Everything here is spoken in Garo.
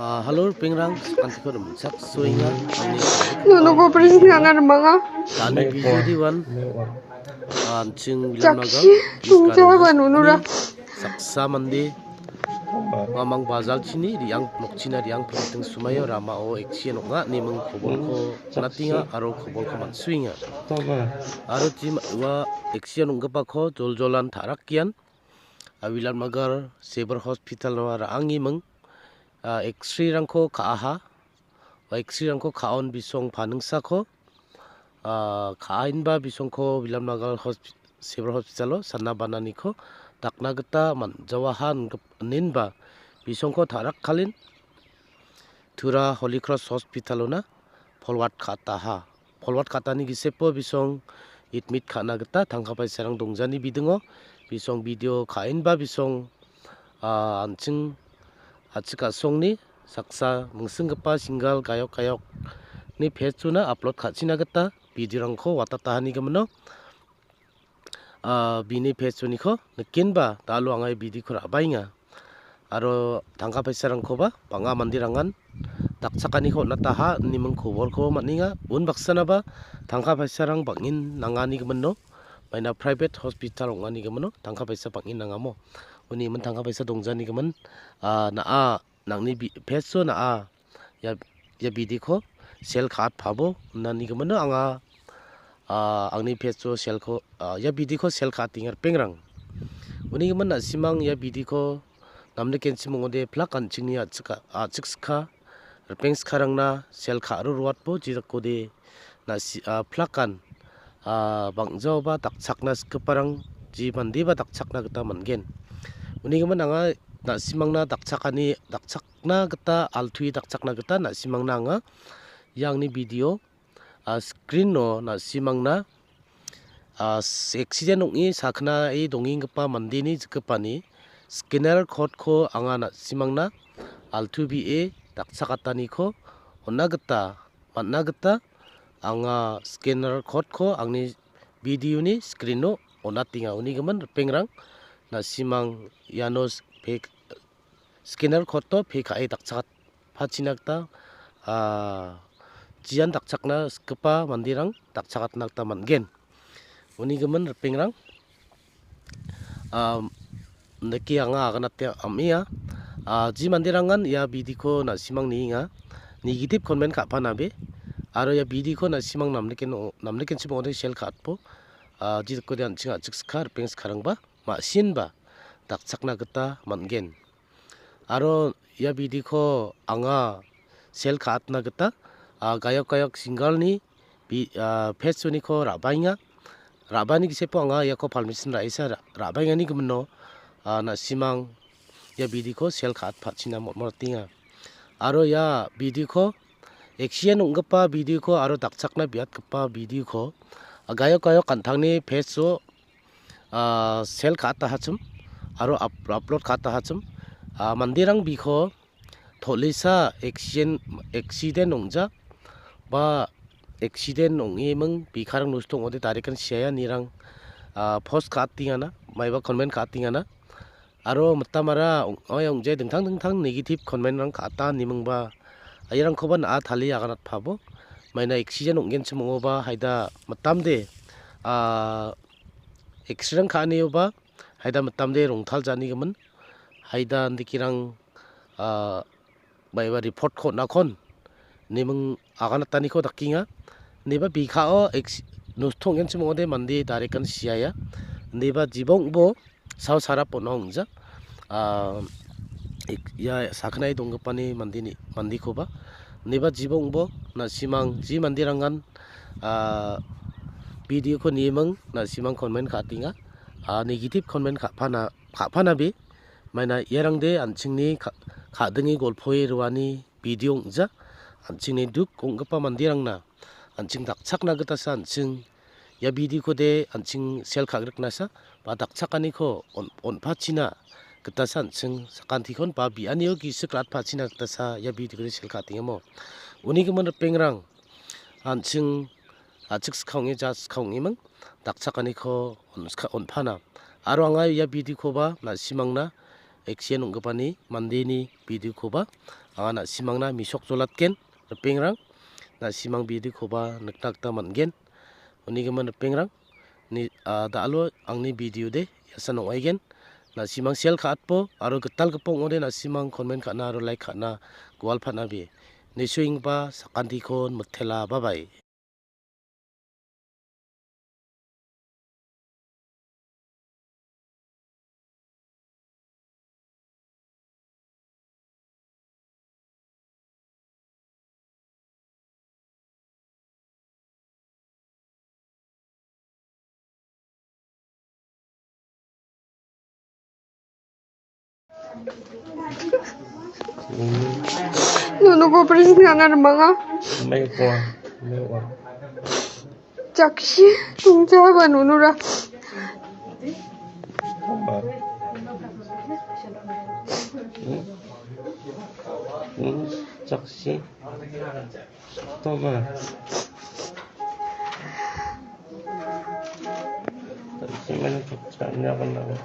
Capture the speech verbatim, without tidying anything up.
Ah, halo, ripengrang, sakantiko rimchaksoenga. Angni Nono ko pring nang armanga. Dani video-diwan, ah, an·ching William Naga, Jakshi, chungja ba nonora. Saksa mande, mamang bajalchini riang nokchina riang piliting sumaio ramao accident ong·a, niming kobolko natinga aro kobolko mansuenga. Aro jim ua accident ong·gipako joljolan ta·rakian, ah, William Nagar Civil Hospital-o ra·angiming, ah, X-ray-rangko ka·aha. Ua X-ray-rangko ka·on bisong paningsako, ah, ka·ainba bisongko William Nagar hosp-, Civil Hospital-o sana bananiko dakna gita man-, jawaha ingip-, ininba bisongko ta·rakkalin Tura Holy Cross Hospital-ona polwat ka·ataha. Polwat ka·atani gisepo bisong admit ka·na gita tangka paisarang dongjani bidingo bisong video ka·enba bisong, ah, an·ching a·chik a·songni saksa mingsinggipa singal gayok gayokni page-ona upload ka·china gita video-rangko watatahani gimino, ah, bini page-oniko nikenba dalo anga ia video-ko ra·baenga. Aro tangka paisarangkoba bang·a manderangan dakchakaniko on·ataha, niming kobolko man·enga. Unbaksanaba tangka paisarang bang·en nangani gimino, maina private hospital ong·ani gimino tangka paisa bang·en nangamo. Uni imin tangka paisa dongjani gimin, ah, na·a nangni bi-, page-o na·a ia, ia video-ko share ka·atpabo inani gimino anga, ah, angni page-o share-ko, ah, ia video-ko share ka·atenga ripengrang. Uni gimin na·simang ia video-ko namnikenchim ong·ode plak an·chingni a·chik-, a·chik skha, ripeng skharangna share ka·aro roatbo jidakode na·si-, ah, plakan, ah, bang·jaoba dakchakna sikgiparang ji mandeba dakchakna gita man·gen. Uni gimin anga na·simangna dakchakani, dakchakna gita, altuge dakchakna gita na·simangna anga ia angni video, ah, screen-o na·simangna, ah, s-, accident ong·e saknae dongenggipa mandeni jikgipani scanner code-ko anga na·simangna altuge dakchakataniko on·na gita man·na gita anga scanner code-ko angni video-ni screen-o on·atenga. Uni gimin ripengrang na·simang iano s-, pe-, scanner code-o pay ka·e dakchakatpachina gita, ah, jian dakchakna sikgipa manderang dakchakatna gita man·gen. Uni gimin ripengrang, ah, indake anga aganate am·enga. Ah, ji manderangan ia video-ko na·simang nienga, negative comment ka·panabe, aro ia video-ko na·simang namniken-, namnikenchim ong·ode share ka·atbo, ah, ji dakode an·ching a·chik skha, ripeng skharangba ma·sinba dakchakna gita man·gen. Aro ia video-ko anga share ka·atna gita, ah, gayok gayok single-ni bi-, ah, page-oniko ra·baenga. Ra·bani gisepo anga iako permission ra·esa ra-, ra·baengani gimino, ah, na·simang ia video-ko share ka·atpachina motmoratenga. Aro ia video-ko accident ong·gipa video-ko aro dakchakna biatgipa video-ko, ah, gayok gayok an·tangni page-o ah, share ka·atahachim aro up-, upload ka·atahachim. Ah, manderang biko tolisa accident, accident ong·ja ba accident ong·eming bikarang nosto ong·ode darikan siaia nirang, ah, post ka·atengana, maiba comment ka·atengana. Aro mitamara ong-, ong·, ong·jai dingtang dingtang negative comment-rang ka·ata nimingba, airangkoba na·a tali aganatpabo. Maina accident ong·genchim ong·oba haida mitamde, ah, X-ray-rang ka·anioba haida mitamde rongtal ja·ani gimin. Haida indikirang, ah, maiba report-ko on·akon niming aganataniko dakenga. Indiba bikao eks-, nosto ong·genchim ong·ode mande darikan siaia. Indiba jibongbo sao sarap on·a ong·ja. Ah, ek-, ia sakgnae donggipani mandeni, mandekoba. Indiba jibongbo na·simang ji manderangan, ah, video-ko niming na·simang comment ka·atenga. Ah, negative comment ka·pana, ka·panabe. Maina iarangde an·chingni ka-, ka·dinge golpoe roani video ong·ja. An·chingni duk ong·gipa manderangna an·ching dakchakna gitasa an·ching ia video-kode an·ching share ka·griknasa ba dakchakaniko on-, on·pachina gitasa an·ching sakantikon ba bianio gisik rat·pachina gitasa ia video-kode share ka·atengamo. Uni gimin ripengrang an·ching a·chik skang ong·e, ja skang ong·eming dakchakaniko on-, ska-, on·pana. Aro anga ia video-koba na·simangna accident ong·gipani mandeni video-koba anga na·simangna mesok jolatgen, ripengrang. Na·simang videokoba nikna gita man·gen. Unigimin ripengrang, ni, ah, da·alo angni video de iasan ong·aigen. Na·simang share ka·atbo aro gitalgipa ong·ode na·simang comment ka·na aro like ka·na gual panabe. Nisoenggipa sakantiko mitela. Bye bye. Nunuko operation ka·na rimanga. Mai ko, mai ko. Jaksi, tungja ba nunura. Toma. Hmm? Hmm, jaksi. Toma. Jaksi mana toksa ni apa nama?